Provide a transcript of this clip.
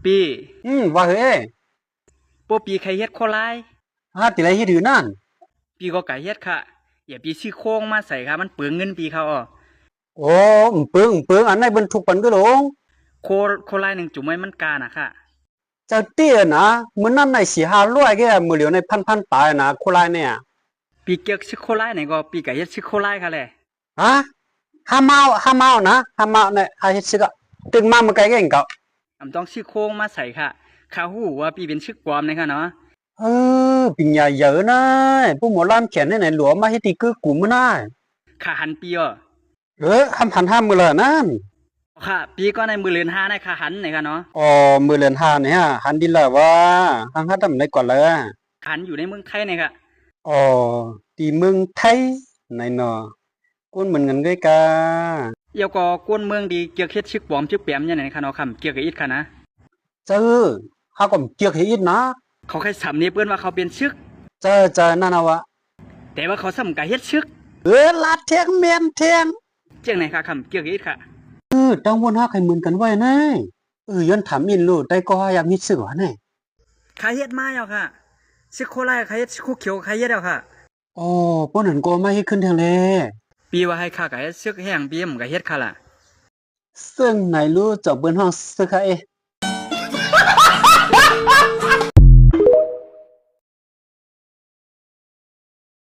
ປີ ອືມ ວ່າເຮີ້ຍ ໂປ້ ປີໃຄ່ເຮັດໂຄລາຍ ຫາ ຕິໄລເຮັດຫືນານ ປີກໍກະເຮັດຄ່ະ ຢ່າປີຊື້ໂຄງມາໃສ່ຄ່ະ ມັນເປືອງເງິນປີຄ່ະ ອໍ ໂອ້ ເປີງ ເປີງ ອັນໃນບັນທຸກປັນກະໂຫຼງ ໂຄ ໂຄລາຍໜຶ່ງຈຸ່ມໄວ້ມັນການະຄ່ະ ເຈົ້າຕິນະ ມື້ນັ້ນໃນສີ່ຫ້າຮ້ອຍແກ ມື້ຫຼຽວໃນພັນໆປາຍນະ ໂຄລາຍເນ່ຍ ປີເກີກຊຶກໂຄລາຍໃນກໍ ປີກະເຮັດຊຶກໂຄລາຍຄ່ະແລະ ຫາ ຫ້າມາວ ຫ້າມາວນະ ຫ້າມາວໃນ ຫາເຮັດຊຶກອະ ຕື່ນມາມື້ໄກແກເອງເກາະ ອຳຕ້ອງຊື້ໂຄງມາໃສ່ຄ່ະ ຂ້າຮູ້ວ່າປີເປັນຊຶກປອມໃນຄ່ະເນາະ ເອີ ປີໃຫຍ່ເຢີນາຍ ຜູ້ໝໍລາມແຂນໃນຫຼວງມາເຮັດທີ່ກືກູມື້ນາຍ ຂ້າຫັນປີອໍ ເອີ ຄຳພັນຫ້າມມື້ລະນັ້ນ ອໍ ຄ່ະ ປີກ່ອນໃນມື້ເດືອນຫ້າໃນຂ້າຫັນໃນຄ່ະເນາະ ອໍ ມື້ເດືອນຫ້າໃນຫາ ຫັນດີລະວ່າ ຫາງຫາດຳໃນກວ່າລະ ຫັນຢູ່ໃນເມືອງໄທໃນຄ່ະ ອໍ ທີ່ເມືອງໄທໃນເນາະ ກົນເໝືອນກັນເລີຍກະ ແລ້ວກໍກົນເມືອງທີ່ເກີກເຮັດຊຶກປອມຊຶກແປມຢ່າງໃນຄ່ະເນາະ ຄຳເກີກກະອິດຄ່ະນະ ເຈົ້າ ເຮົາກໍເກີກເຮັດອິດນະ ເຂົາໄຄສຳນີ້ເອີ້ນວ່າເຂົາເປັນຊຶກ ເຈົ້າ ເຈົ້າ ນັ້ນນະວະ ແຕ່ວ່າເຂົາສຳກະເຮັດຊຶກ ເອີ ລາດແທງແມ່ນແທງ ຈັ່ງໃດຄ່ະ ຄຳເກີກເຮັດອິດຄ່ະ ເອີ ຕ່າງວົນຫາໄຄເໝືອນກັນໄວ້ນາຍ ເອີ ຍ້ອນຖາມອິນໂລດ ໄດ້ກໍຫາຢາມເຮັດຊຶກຫວານາຍ ຂ້າເຮັດມາແລ້ວຄ່ະ ຊຶກໂຄລາຍຂ້າເຮັດ ຊຶກໂຄຂຽວຂ້າເຮັດແລ້ວຄ່ະ ອໍ ປານນັ້ນກໍມາເຮັດຂຶ້ນແທ້ແລະ ປີວ່າໃຫ້ຂ້າກະເຮັດຊຶກແຮງ ປີມັນກະເຮັດຄ່ະລະ ເຊິ່ງໃນຮູ້ເຈົ້າເອີ້ນຫ້ອງຊຶກຄ່ະເອ